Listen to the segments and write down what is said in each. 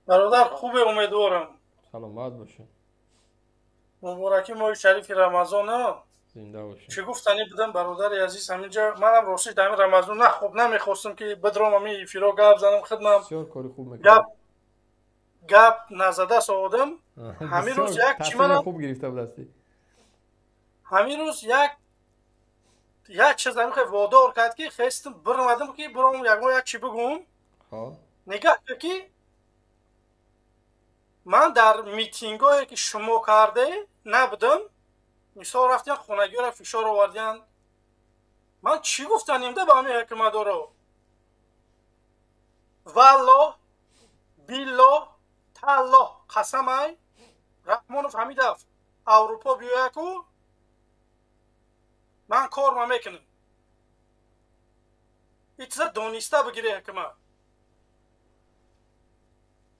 Бародар, хубе, умедворам. Саломат бошед. Мубораки моҳи шарифи Рамазон. Зинда бошед. Чӣ гуфтанӣ будам, бародари азиз, ҳаминҷа манам ростиш дар ҳамин Рамазон на хуб намехостам, ки бидром ҳамин эфиро гап занам, хидмам. Бисёр кори хуб мекунед. Гап назада соодам. Ҳамин рӯз як чӣ манам хуб гирифта будастӣ. Ҳамин рӯз як чиз ҳамин хел водор кард, ки хестам, биромадам, ки биром ягон як чӣ бигӯм. Нигаҳ кар, ки ман дар митингҳое, ки шумо карде, набудам. Мисол, рафтиян, хонагиёро фишор овардиян. Ман чӣ гуфтанем да ба ҳамин ҳукуматдоро? Валлоҳ, биллоҳ, таллоҳ, қасамай, Раҳмонов ҳамидаф Аврупо биёяку, ман корма мекунам. Ин чиза дониста бигире ҳукумат,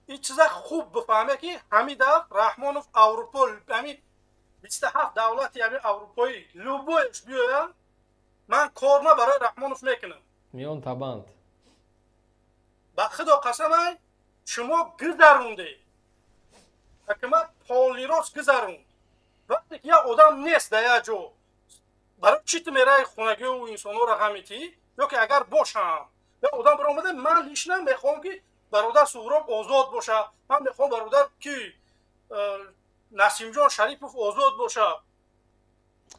ин чиза хуб бифаҳме, ки ҳамидаф Раҳмонов Аврупо, ҳамин 27 давлати ҳамин аврупоӣ, любой ш биёяд, ман корма барои Раҳмонов мекунам. Миён табанд. Ба худо қасамай, шумо гузаронде, ҳукумат полирост гузаронд. Вақте ки як одам нест дар як ҷо, барои чӣ ту мераи хонагиу инсонҳоро ғам метиҳӣ? Ё ки агар бошам, як одам биромада, ман лично мехоҳам, ки бародар Суҳроб озод боша, ман мехоҳам, бародар, ки Насимҷон Шарипов озод боша,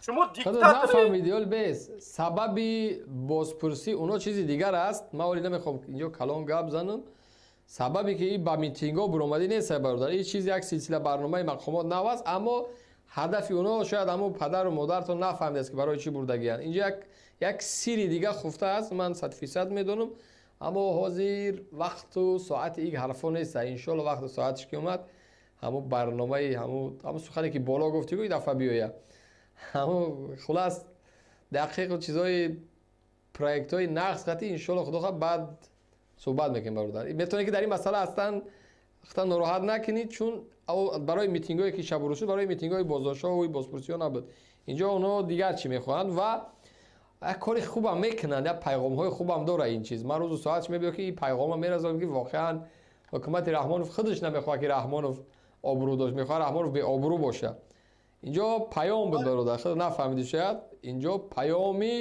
шумо диктатор. Нафаҳмиди, ёл бес. Сабаби бозпурсӣ оно чизи дигар аст. Ман оли намехоҳам инҷо калон гап занам. Сабабе ки ба митингҳо буромадӣ нест, бародар, ин чиз як силсила барномаи мақомот нав аст, аммо ҳадафи оно шояд ҳамун падару модаратон нафаҳмидааст, ки барои чӣ бурдагиянд. Инҷо як сири дига хуфта аст, ман 100% медонам, аммо ҳозир вақту соати ин ҳарфо нест. Иншоалло, вақту соатиш ки омад, ҳамун барномаи ҳамун сухане, ки боло гуфтӣ, ин дафъа биёя. Ҳамун хулас дақиқу чизҳои проектҳои нақс қатӣ, иншоалло, худо хоҳад, баъд суҳбат мекунем. Бародар, метавонед, ки дар ин масъала ҳастан хата нороҳат накунед, чун барои митингҳое, ки шабу рӯз шуд, барои митингҳои боздоштҳо бозпурсиҳо набуд. Инҷо онҳо дигар чӣ мехоҳанд ва як кори хубам мекунанд, як пайғомҳои хубам дора ин чиз. Ман рӯзу соатш мебиём, ки ин пайғома мерасонам, ки воқеан ҳукумати Раҳмонов худаш намехоҳад, ки Раҳмонов обрӯ дошт, мехоҳад Раҳмонов беобрӯ бошад. Инҷо паём буд, бародар, худ нафаҳмидӣ шояд. Инҷо паёми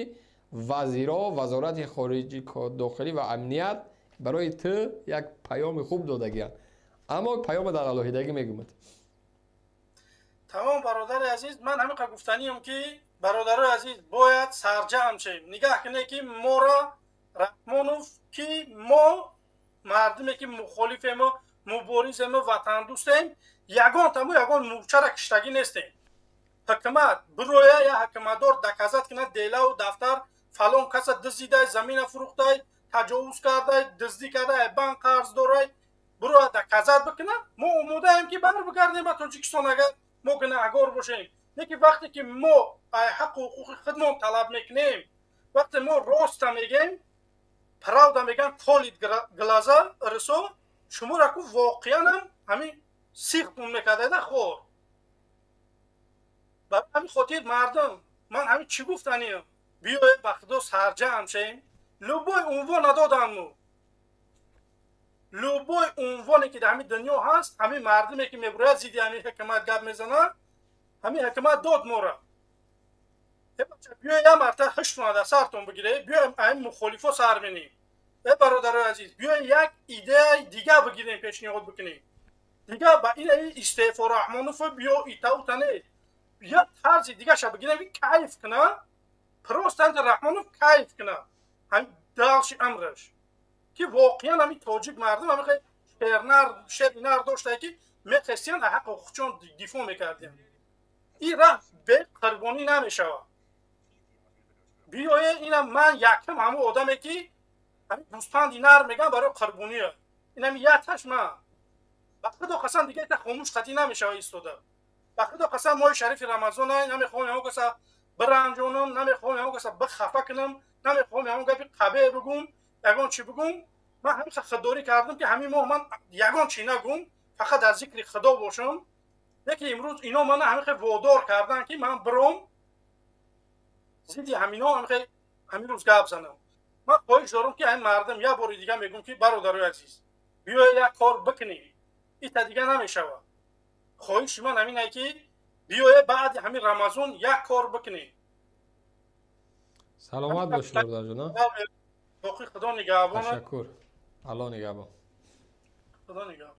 вазиро, вазорати хориҷи, дохилӣ ва амният барои ту як паёми хуб додагиянд, аммо паёма дар алоҳидагӣ мегӯмад. Тамом, бародари азиз, ман ҳамин қадр гуфтаниям, ки бародарои азиз, бояд сарҷамъ шем. Нигаҳ кунед, ки моро Раҳмонов, ки мо мардуме, ки мухолифему, муборизему, ватандӯстем, ягон таму ягон мӯрчара киштагӣ нестем. Ҳукумат бироя, я ҳукуматдор доказать кунад, делаву дафтар, фалон каса дизидай, замина фурӯхтай, таҷовуз кардай, дуздӣ кардай, банк қарз дорай, бироя доказать бикунад, мо омодаем, ки бар бигардем ба Тоҷикистон, агар мо гунаҳгор бошем. Лекин вақте ки мо ҳаққу ҳуқуқи худмон талаб мекунем, вақте мо роста мегем, правда меган колит глаза, рисо шуморо ку воқеанам ҳамин сихтун мекардада хор. Барои ҳамин хотир, мардум, ман ҳамин чӣ гуфтаниям: биёед, ба худо, сарҷамъ шем. Любой унвон надоданму, любой унвоне, ки дар ҳамин дунё ҳаст, ҳамин мардуме, ки мебурояд, зидди ҳамин ҳукумат гап мезанад, ҳамин ҳукумат дод мора. Биёед, як марта ҳуштона дар сартон бигиред, биёем, ҳамин мухолифо сар менем. Э бародарои азиз, биёем, як идеяи дига бигирем, пешниҳод бикунем. Дига ба ин истеъфо Раҳмонов биё, итаута не, як тарзи дигаша бигирем, ки кайф куна, просто Раҳмонов кайф куна ҳамин далши амраш, ки воқеан ҳамин тоҷик мардум ҳамин шернар, шери нар доштае, ки мехестиянд, ҳаққу ҳуқуқчон дифоъ мекардиянд. Ин раҳ беқурбонӣ намешавад. Биёе, инам ман якам ҳамун одаме, ки ҳамин гӯспанди нар мегам барои қурбония, инам яташ ман, ба худо қасам, дига ита хомӯш қатъӣ намешава истода. Ба худо қасам, моҳи шарифи Рамазона, намехоҳам ягон каса биранҷонам, намехоҳам ягон каса бихафа кунам, намехоҳам ягон гапи қабеҳ бигӯм, ягон чӣ бигӯм. Ман ҳамин худдорӣ кардам, ки ҳамин моҳ ман ягон чӣ нагӯм, фақат дар зикри худо бошам. Лекин имрӯз ино мана ҳамин хел водор карданд, ки ман биром, зидди ҳамино ҳамин рӯз гап занам. Ман хоҳиш дорам, ки ҳамин мардум, як бори дига мегӯм, ки бародарои азиз, биёед, як кор бикунем. Ита дига намешавад. Хоҳиши ман ҳамин ай, ки биёе, баъди ҳамин Рамазон як кор бикунем. Саломат бош, бародарҷон. Боқӣ Худо нигаҳбон. Ташаккур, Алло нигаҳбон. Худо нигаҳбон.